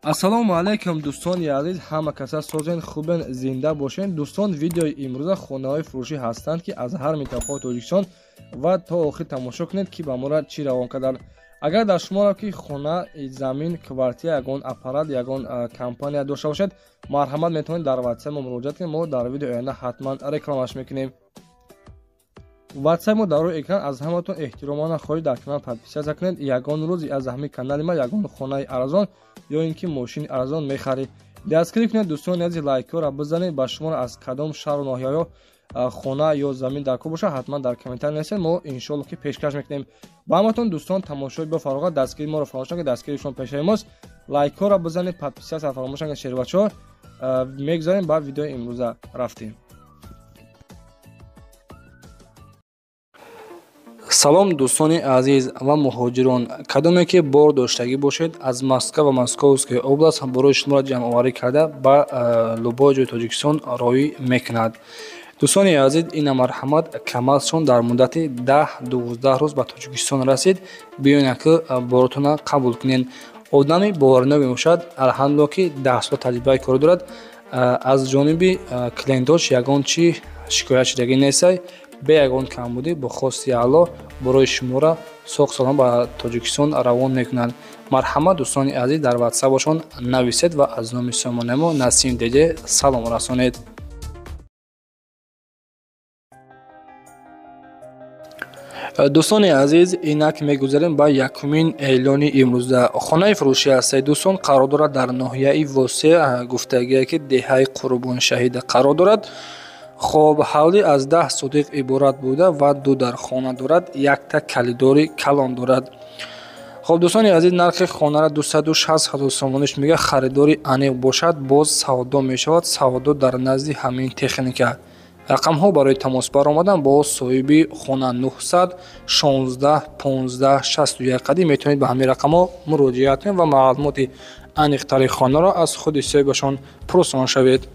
Ассалому алайкум дӯстони азиз, ҳама каса созен, хубен, зинда бошен. Дӯстон, видеои имрӯза хонаҳои фурӯшӣ ҳастанд, ки аз ҳар минтақаи Тоҷикистон ва то охир тамошо кунед, ки ба моро чӣ равон карданд. Агар дар шуморо ки хона, замин, квартира, ягон аппарат, ягон компания дошта бошед, марҳамат, метавонед дар WhatsApp мо муроҷиат кунед. Мо дар видеои оянда ҳатман рекламаш мекунем. WhatsApp мо дар рӯи экран. Аз ҳаматон эҳтиромона хоҳиш, дар канал подписаться кунед. Ягон рӯз аз ҳамин канали ма ягон хонаи арзон ё ин ки мошини арзон мехаред. Дастгирӣ кунед, дӯстони азиз, лайкҳоро бизанед. Ба шуморо аз кадом шаҳру ноҳияҳо хона ё замин дар кор бошад, ҳатман дар комментарий нависед, мо иншоалло ки пешкаш мекунем. Ба ҳаматон, дӯстон, тамошои бо фароғат, дастгирии моро фаромӯш накунед, дастгирии шумо пешаи мост. Лайкҳоро бизанед, подписаться фаромӯш накунед, шербачаҳо. Мегузарем ба видеои имрӯза, рафтем. Салом, дӯстони азиз ва муҳоҷирон, кадоме ки бор доштагӣ бошед, аз Москва ва Московская область барои шуморо ҷамъоварӣ карда ба любой ҷои Тоҷикистон роҳӣ мекунад. Дӯстони азиз, ина марҳамат, КамАЗшон дар муддати 10-12 рӯз ба Тоҷикистон расид. Биёед ки боротона қабул кунед. Одами боваринок мебошад, алҳамдулилло, ки 10 сол таҷрибаи корӣ дорад. Аз ҷониби клиентош ягон чӣ шикоят шудагӣ нестай. Бе ягон камбудӣ, бо хости Аллоҳ, барои шуморо соқ салом ба Тоҷикистон равон мекунанд. Марҳамат, дӯстони азиз, дар ватсапашон нависед ва аз номи сомонаи мо Насим Деҷе салом расонед. Дӯстони азиз, инак мегузарем ба якумин эълони имрӯза. Хонаи фурӯшӣ ҳастед, дӯстон, қарор дорад дар ноҳияи Восе, гуфтагие ки деҳаи Қурбоншаҳида қарор дорад. Хоб, ҳавлӣ аз 10 сотиқ иборат буда ва ду дар хона дорад, якта калидори калон дорад. Хоб, дӯстони азиз, нархи хонаро 260 ҳазор сомониш мега. Харидори аниқ бошад, боз савдо мешавад, савдо дар назди ҳамин техника. Рақамҳо барои тамос баромадан бо соҳиби хона 916 15 61 қадим. Метавонед ба ҳамин рақамҳо муроҷиат кунед ва маълумоти аниқтари хонаро аз худи соҳибашон пурсон шавед.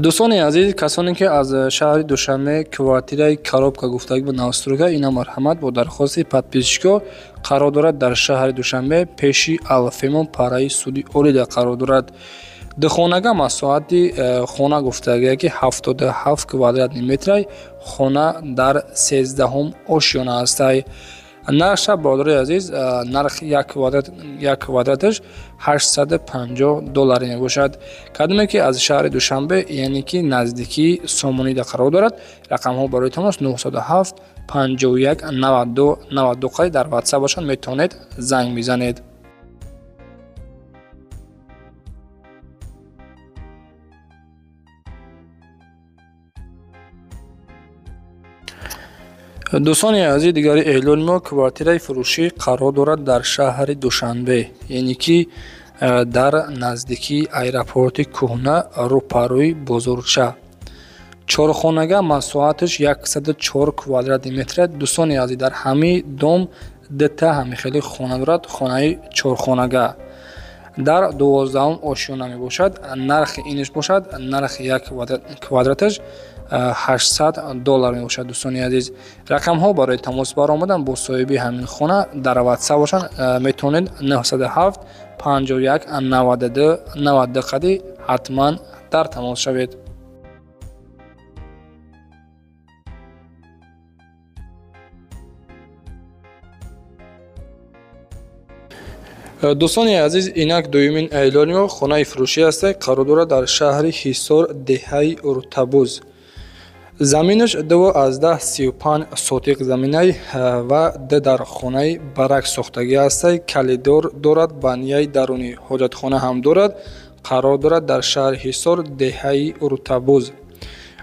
Дӯстони азиз, касоне ки аз шаҳри Душанбе квартираи коробка гуфтагӣ ба новостройка, ина марҳамат, бо дархости подписчико, қарор дорад дар шаҳри Душанбе, пеши Алфемо, параи суди олида қарор дорад. Духонага, масоҳати хона гуфтагие ки 77 квадратный метрай, хона дар 13-ҳум ошёна ҳастай. Нархша, бародари азиз, нарх як квадраташ 850 доллар мебошад. Кадоме ки аз шаҳри Душанбе, яъне ки наздикии Сомонида қарор дорад, рақамҳо барои тамос 907 51 92 92 қади дар WhatsApp бошанд, метавонед занг бизанед. Дӯстони азиз, дигари эълони мо квартираи фурӯшӣ қарор дорад дар шаҳри Душанбе, яъне ки дар наздикии аэропорти кӯҳна, рӯпарӯи бозорча. Чорхонага, масоҳаташ 104 квадратный метр. Дӯстони азиз, дар ҳамин дом дута ҳамин хели хона дорад, хонаи чорхонага дар 12-ум ошёна мебошад. Нархи инаш бошад, нархи як квадраташ 800 доллар мебошад. Дӯстони азиз, рақамҳо барои тамос баромадан бо соҳиби ҳамин хона дар WhatsApp бошанд, метавонед 907 51 92 92 қади ҳатман дар тамос шавед. Дӯстони азиз, инак дуюмин эълони мо хонаи фурӯшӣ ҳастад, қарор дорад дар шаҳри Ҳисор, деҳаи Уртабуз. Заминаш 2,35 сотиқ заминай ва ду дар хонаи барак сохтагӣ ҳастай, калидор дорад, банияи дарунӣ, ҳоҷатхона ҳам дорад. Қарор дорад дар шаҳри Ҳисор, деҳаи Уртабуз.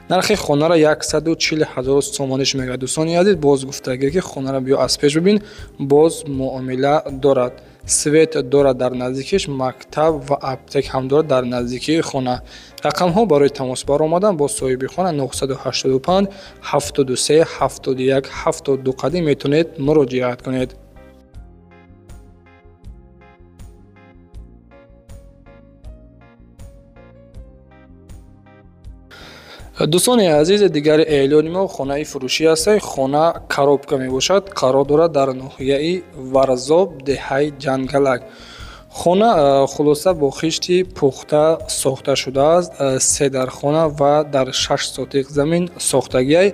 Нархи хонаро 140 ҳазор сомониш мегӯяд. Дӯстони азиз, боз гуфтагӣ ки хонаро биё аз пеш бибин, боз муомила дорад, свет дорад, дар наздикиш мактаб ва аптек ҳам дорад дар наздикии хона. Рақамҳо барои тамос баромадан бо соҳиби хона 985 73 71 72 қадим метавонед муроҷиат кунед. Дӯстони азиз, дигари эълони мо хонаи фурӯшӣ аст. Хона коробка мебошад, қарор дорад дар ноҳияи Варзоб, деҳаи Ҷангалак. Хона хулоса бо хишти пухта сохта шудааст, се дархона ва дар 6 сотиқ замин сохтагиай.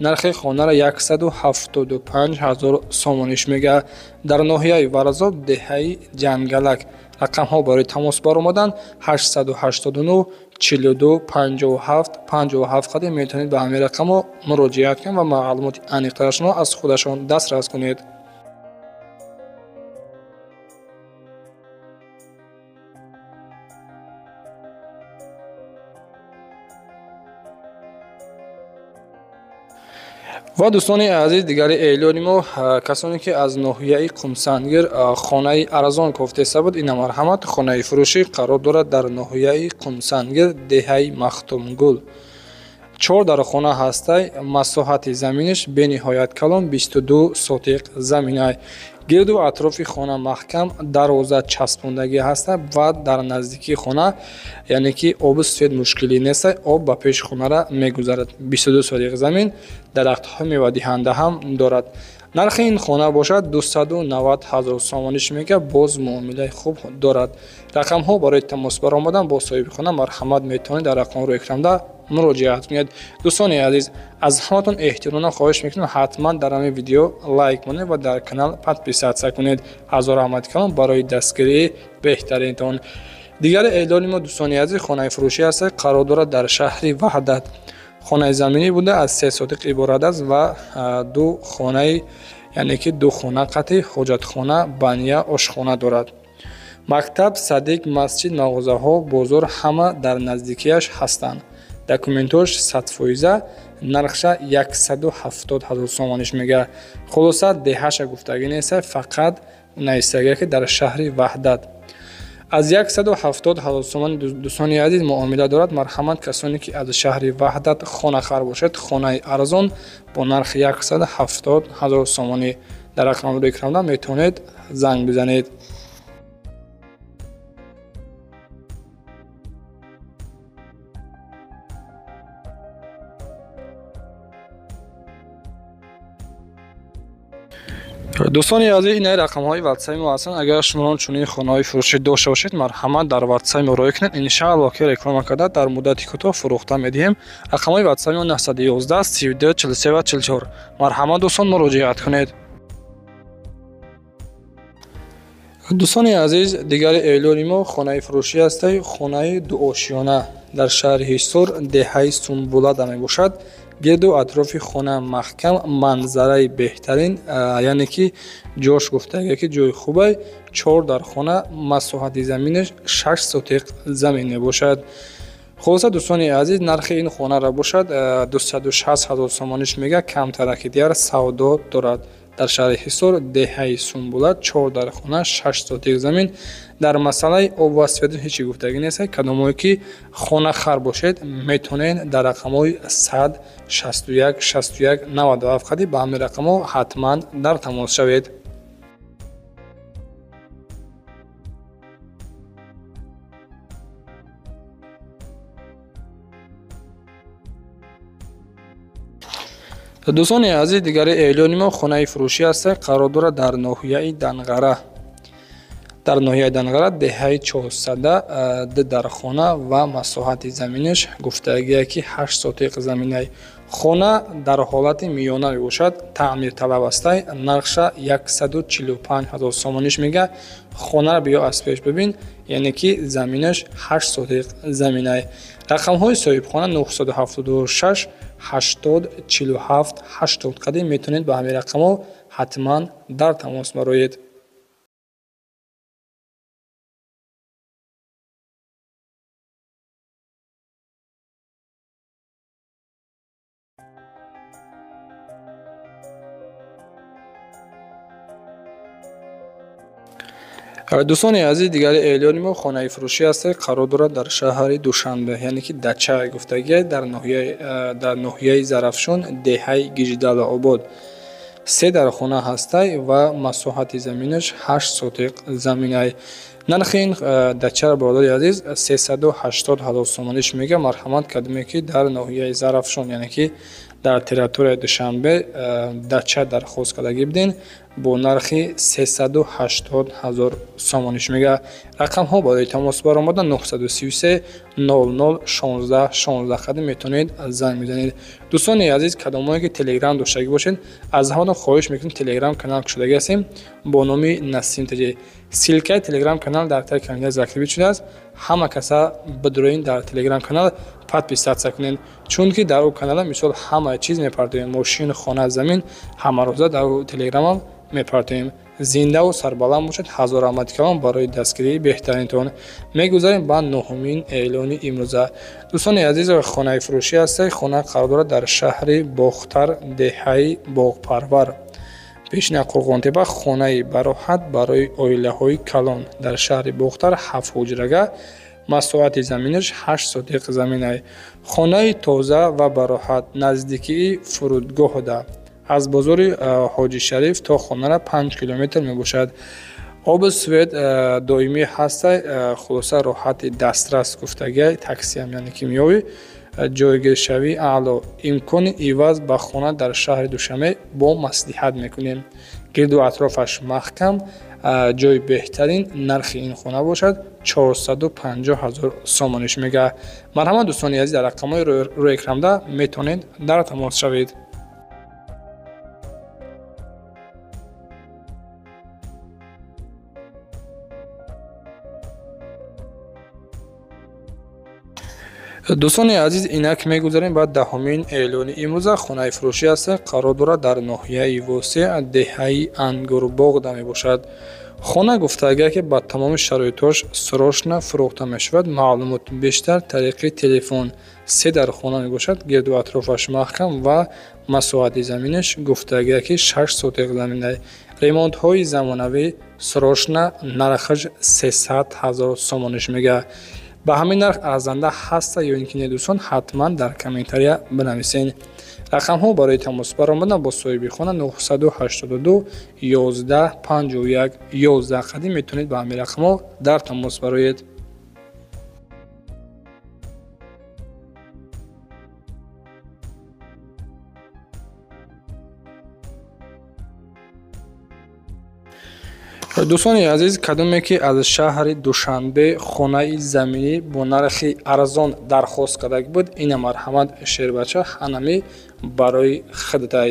Нархи хонаро 175 000 сомониш мегӯяд. Дар ноҳияи Варзоб, деҳаи Ҷангалак. Рақамҳо барои тамос баромадан 889 42 57 57 қадим. Метавонед ба ҳамин рақамҳо муроҷиат кунед ва маълумоти аниқтарашонро аз худашон дастрас кунед. Ва дӯстони азиз, дигари эълони мо, касоне ки аз ноҳияи Қумсангир хонаи арзон кофтеста буд, ина марҳамат, хонаи фурӯшӣ қарор дорад дар ноҳияи Қумсангир, деҳаи Махтумгул. 4 дархона ҳастай, масоҳати заминаш бениҳоят калон, 22 сотиқ заминай. Гирду атрофи хона маҳкам, дарвоза часпондагӣ ҳаста ва дар наздикии хона, яъне ки обу свет мушкилӣ нест, об ба пеши хонара мегузарад. 22 сотиқ замин, дарахтҳои мевадиҳанда ҳам дорад. Нархи ин хона бошад 290 000 сомониш мегӯяд, боз муомилаи хуб дорад. Рақамҳо барои тамос баромадан бо соҳиби хона, марҳамат, метавонед дар рақамҳо рӯи экранда муроҷиат кунед. Дӯстони азиз, аз ҳаматон эҳтиромона хоҳиш мекунам, ҳатман дар ҳамин видео лайк монед ва дар канал подписаться кунед. Ҳазор раҳмати калон барои дастгирии беҳтаринтон. Дигари эълони мо, дӯстони азиз, хонаи фурӯшӣ аст, қарор дорад дар шаҳри Ваҳдат. Хонаи заминӣ буда, аз 3 сотиқ иборат аст ва ду хонаи, яъне ки ду хона қатъи ҳоҷатхона, баня, ошхона дорад. Мактаб, садик, масҷид, мағозаҳо, бозор ҳама дар наздикиаш ҳастанд. Документош 100%, нархша 170 000 сомониш мегӯяд. Хулоса деҳаша гуфтагӣ нест, фақат навистагия ки дар шаҳри Ваҳдат. Аз 170 000 сомон, дӯстони азиз, муомила дорад. Марҳамат, касоне ки аз шаҳри Ваҳдат хонахар бошед, хонаи арзон бо нархи 170 000 сомонӣ дар рақами рӯи экранда метавонед занг бизанед. Дӯстони азиз, ин рақамҳои ватсапи мо ҳастанд. Агар шумо чунин хонаҳои фурӯшӣ дошта бошед, марҳамат, дар ватсапи мо роҳӣ кунед. Иншааллоҳ ки реклама карда дар муддати кӯтоҳ фурӯхта медиҳем. Рақамҳои ватсапи мо 911 32 43 ва 44. Марҳамат, дӯстон, муроҷиат кунед. Дӯстони азиз, дигари эълони мо хонаи фурӯшӣ аст, хонаи дуошиёна дар шаҳри Ҳисор, деҳаи Сумбулада мебошад. Гирду атрофи хона маҳкам, манзараи беҳтарин, яъне ки ҷош гуфтага ки ҷои хубай. 4 дархона, масоҳати заминаш 6 сотиқ замин мебошад. Хулоса, дӯстони азиз, нархи ин хонаро бошад 260 000 сомониш мегӯяд, камтараки дигар савдо дорад. Дар шаҳри Ҳисор, деҳаи Сумбула, 4 дархона, 6 сотиқ замин. Дар масъалаи об ва свет ҳеҷ гуфтагӣ нест. Кадомое ки хонахар бошед, метавонед дар рақамҳои 100 61 61 97 қади ба ҳамин рақамҳо ҳатман дар тамос шавед. Дӯстони азиз, дигари эълони мо хонаи фурӯшӣ аст, қарор дорад дар ноҳияи Данғара. Дар ноҳияи Данғара, деҳаи Чорсада, ду дархона ва масоҳати заминаш гуфтагие ки 8 сотиқ заминай. Хона дар ҳолати миёна мебошад, таъмирталаб астай, нархша 145 000 сомониш мегӯяд. Хонаро биё аз пеш бибин, яъне ки заминаш 8 сотиқ заминай. Рақамҳои соҳибхона 976 80 47 80 қадим. Метавонед ба ҳамин рақамҳо ҳатман дар тамос бароед. Дӯстони азиз, дигари эълони мо хонаи фурӯшӣ аст, қарор дорад дар шаҳри Душанбе, яъне ки Дача гуфтагия, дар ноҳияи Зарафшон, деҳаи Гиждалообод. Се дархона ҳастай ва масоҳати заминаш 8 сотиқ заминай. Нархи ин дачара, бародари азиз, 380 ҳазор сомониш мега. Марҳамат, кадоме ки дар ноҳияи Зарафшон, яъне ки дар территорияи Душанбе дача дархост кардагӣ буден, бо нархи 380 ҳазор сомониш мега. Рақамҳо барои тамос баромада 933 00 16 16 қадим метавонед занг бизанед. Дӯстони азиз, кадомое ки телеграм доштагӣ бошед, аз ҳаматон хоҳиш мекунем, телеграм канал кушодагӣ ҳастем бо номи Насим Таҷи. Ссылкаи телеграм канал дар таги комментария закрепить шудааст. Ҳама каса бидуроин дар телеграм канал подписаться кунед, чунки дар ӯ канала мисол ҳама чиз мепартоем: мошин, хона, замин, ҳамарӯза дар ӯ телеграмам мепартоем. Зиндаву сарбаланд бошед. Ҳазор раҳмати калон барои дастгирии беҳтаринтон. Мегузарем ба нуҳумин эълони имрӯза. Дӯстони азиз, хонаи фурӯшӣ ҳастед. Хона қарор дорад дар шаҳри Бохтар, деҳаи Боғпарвар, пешина Қурғонтепа. Хонаи бароҳат барои оилаҳои калон дар шаҳри Бохтар, ҳафт ҳуҷрага, масоҳати заминаш 8 сотиқ заминай. Хонаи тоза ва бароҳат, наздикии фурудгоҳда, аз бозори Ҳоҷи Шариф то хонара 5 километр мебошад. Обу свет доимӣ ҳастай. Хулоса, роҳати дастрас гуфтагиай, таксиам яъне ки меёвӣ. Ҷойгиршавии аъло, имкони иваз ба хона дар шаҳри Душанбе бо маслиҳат мекунем. Гирду атрофаш маҳкам, ҷои беҳтарин. Нархи ин хона бошад 450 ҳазор сомониш мега. Марҳамат, дӯстони азиз, дар рақамҳои рӯи экранда метавонед дар тамос шавед. Дӯстони азиз, инак мегузарем ба даҳумин эълони имрӯза. Хонаи фурӯшӣ аст, қарор дорад дар ноҳияи Восеъ, деҳаи Ангурбоғда мебошад. Хона гуфтагия ки ба тамоми шароитҳош срочно фурӯхта мешавад. Маълумот бештар тариқи телефон. Се дар хона мебошад, гирду атрофаш маҳкам ва масоҳати заминаш гуфтагия ки 6 сотиқ заминай. Ремонтҳои замонавӣ, срочно. Нархаш 300 ҳазор сомониш мега. Ба ҳамин нарх арзанда ҳаста ё ин ки не, дӯстон, ҳатман дар комментария бинависед. Рақамҳо барои тамос баромадан бо соҳиби хона 982 11 51 11 қадим метавонед ба ҳамин рақамҳо дар тамос бароед. Дӯстони азиз, кадоме ки аз шаҳри Душанбе хонаи заминӣ бо нархи арзон дархост карда буд, ина марҳамат, шербача, ҳанами барои хидтай.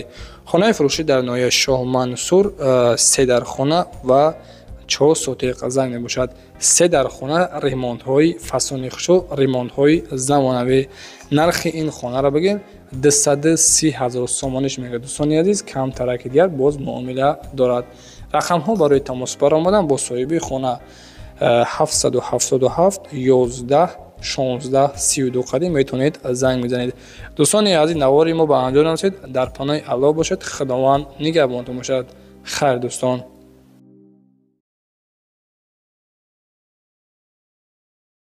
Хонаи фурӯшӣ дар ноҳияи Шоҳмансур, се дархона ва 4 сотиқ замин мебошад. Се дархона, ремонтҳои фасони хушу, ремонтҳои замонавӣ. Нархи ин хонаро бигем, 230 ҳазор сомониш мега. Дӯстони азиз, камтараки дигар боз муомила дорад. Рақамҳо барои тамос баромадан бо соҳиби хона 777 11 16 32 қадим метавонед занг бизанед. Дӯстони азиз, навори мо ба анҷом расид. Дар паноҳи Аллоҳ бошед. Худованд нигаҳбонтон бошад. Хайр, дӯстон.